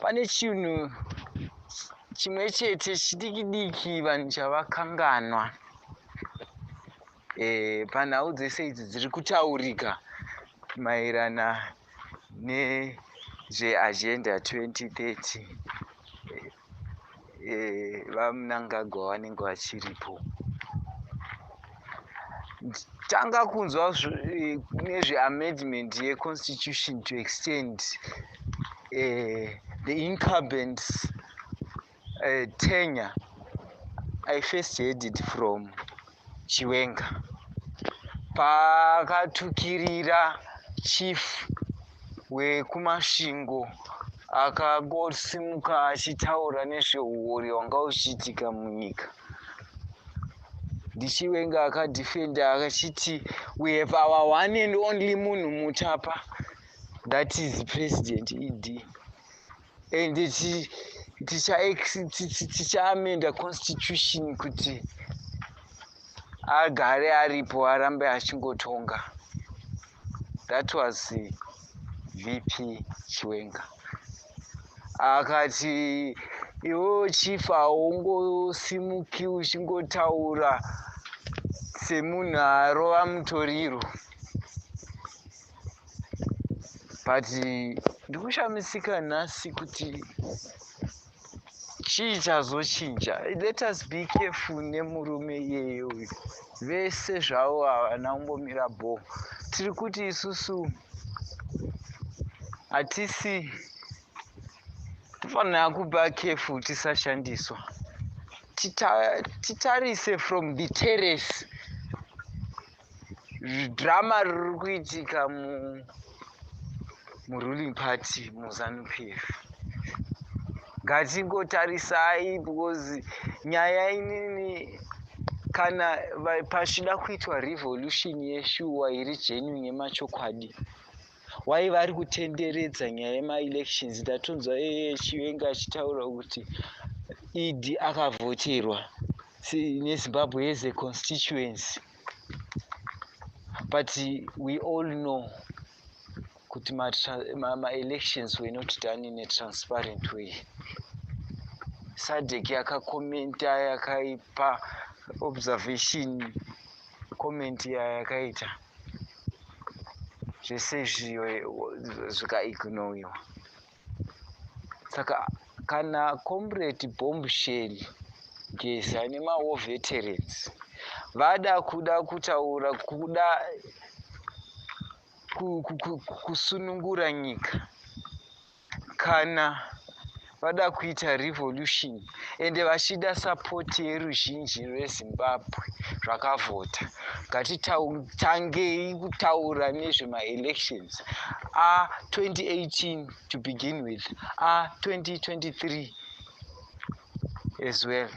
Pane chinhu chimwe chete chidiki diki vanhu chavakanganwa panhau dzese idzi dziri kutaurika maererana nezveagenda 2030. VaMnangagwa vanenge vachiripo. Tanga kunzwa nezveamendment yeconstitution to extend the incumbent's tenure. I first heard it from Chiwenga paakatukirira chief wekuMasvingo akangosimuka achitaura nezveuori hwanga huchiitika munyika. NdiChiwenga akadhifenda achiti we have our one and only munhu mutapa, that is President ED, and tichaamenda constitution kuti agare aripo, arambe achingotonga. That was VP Chiwenga. Akati iwewo chief haungosimuki uchingotaura semunhu arova mutoriro. But ndikushamisika nhasi kuti chii chazochinja. Let us be careful nemurume iyeyo uyu. Vese zvavo havana kumbomira bho. Tiri kuti isusu hatisi tofanira kuba careful tisashandiswa. Titarise from the terrace drama riri kuitika muruling party, muZANU PF. Ngatingotarisai, because nyaya inini, kana pachida kuitwa revolution yeshuwa iri genuine, yemachokwadi, wai vari kutenderedza nyaya yemaelections? Ndatonzwa Chiwenga achitaura kuti ED akavhoterwa neZimbabwe as a constituency, but we all know kuti maelections were not done in a transparent way. SADC yakakomenta, yakaipa observation comment yayakaita. Zvese izvi zvikaignoiwa. Saka kana Comrade Bombshell Geza nemawar veterans vada kuda kutaura kuda kusunungura nyika, kana vada kuita revolution ende vachida support yeruzhinji rweZimbabwe rwakavhota, ngatitangei kutaura nezvemaelections a2018 to begin with, a2023 as well.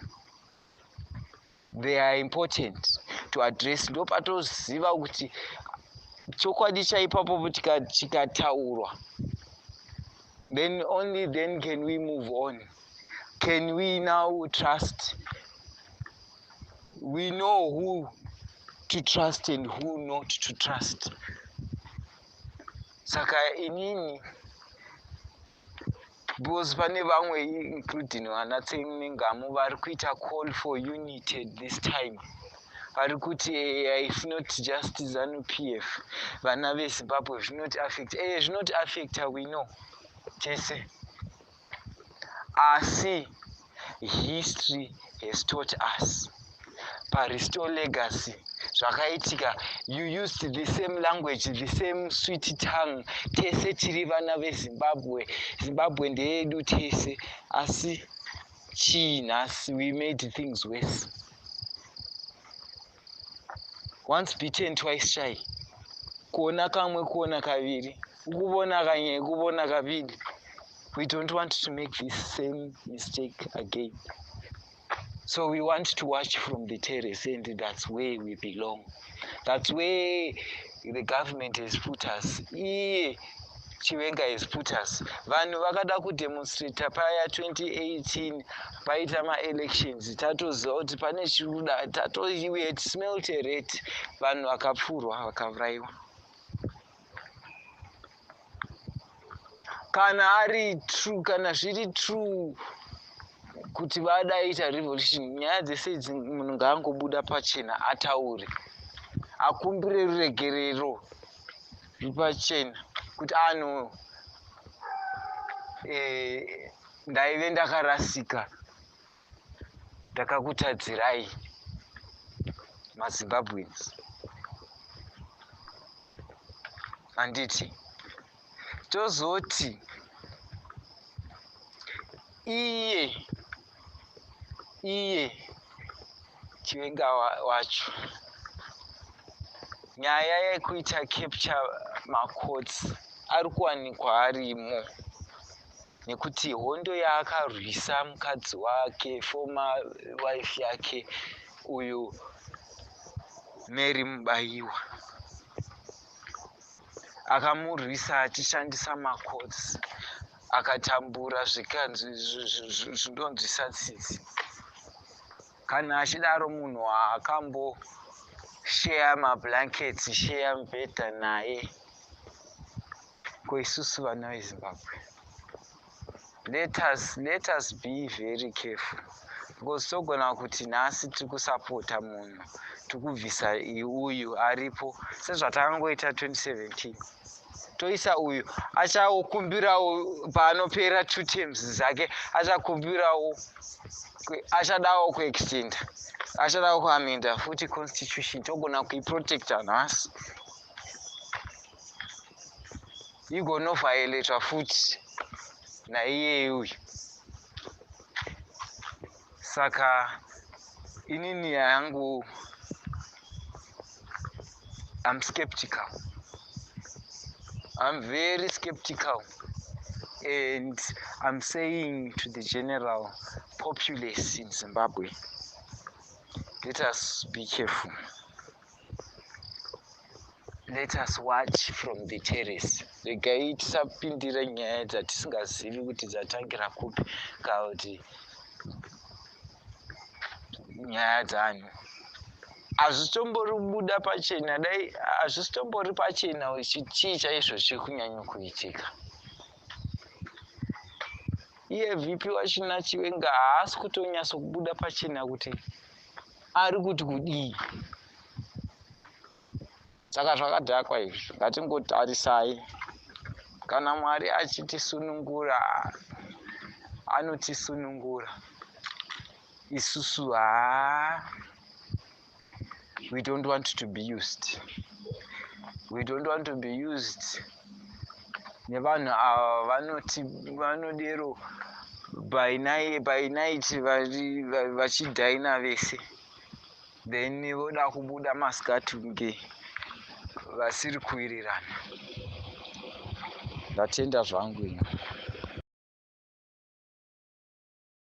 They are important to address. Ndopatoziva kuti chokwadi chaipapo chikataurwa, then only then can we move on. Can we now trust? We know who to trust and who not to trust. Saka inini, because pane vamwe, including vana Tsenengamu, vari kuita call for unity at this time. Vari kuti it's not just ZANU PF, vana veZimbabwe zvinoti affect. Zvinoti affecta, we know tese, asi history has taught us. Parestore Legacy zvakaitika, you used the same language, the same sweet tongue: tese tiri vana veZimbabwe, Zimbabwe ndeyedu tese. Asi chii nhasi? We made things worse. Once beaten, twice shy. Kuona kamwe, kuona kaviri. Ukubona kanye, kubona kabili. We don't want to make this same mistake again, so we want to watch from the terrace, and that's where we belong. That's where the government has put us. Iye Chiwenga has put us. Vanhu vakada kudemonstrata paya 2018 paita maelections, tatoziva kuti pane chikuda tato. We had smelt a rat. Vanhu vakapfurwa, vakaurayiwa. Kana ari true, kana zviri true kuti vadaita revolution, nyaya dzese idzi, munhu ngaangobuda pachena, ataure, akumbire ruregerero pachena kuti ano ndaive ndakarasika, ndakakutadzirai maZimbabweans, handiti? Tozoti iye Chiwenga wacho, nyaya yekuita capture macourts, ari kuwanikwa arimo, nekuti hondo yaakarwisa mukadzi wake, former wife yake uyu Mary Mubayiwa, akamurwisa achishandisa macourts, akatambura zvikanzi zvinonzwisa tsitsi. Kana achidaro, munhu waakamboshare mablankets, share mubhedha naye, ko isusu vana veZimbabwe? Let us be very careful, because togona kuti nhasi tiri kusapota munhu, tiri kubvisa uyu aripo, sezvatakangoita 2017, toisa uyu, achakumbirawo paanopera two terms dzake, achakumbirawo, achadawo kuextenda, achadawo kuamenda futi constitution. Togona kuiprotecta nhasi, igonovhiolatwa futi naiye uyu. Saka inini yangu, I'm skeptical, I'm very skeptical, and I'm saying to the general populace in Zimbabwe, let us be careful, let us watch from the terrace. Regai tisapindira nyaya dzatisingazivi kuti dzatangira kupi, kana kuti nyaya dzani hazvitombori kubuda pachena. Dai hazvisitombori pachena, chii chaizvo chiri kunyanya kuitika? Iye VP wachina Chiwenga haasi kutonyatso kubuda pachena kuti ari kuti kudii. Saka zvakadhakwa izvi. Ngatingotarisai, kana Mwari achitisunungura, anotisunungura. Isusu haa, we don't want to be used, we don't want to be used nevanhu ava vanoti vanodero by night vachidhaina vese, then voda kubuda masikati kunge vasiri kuwirirana. Ndatenda zvangu ini.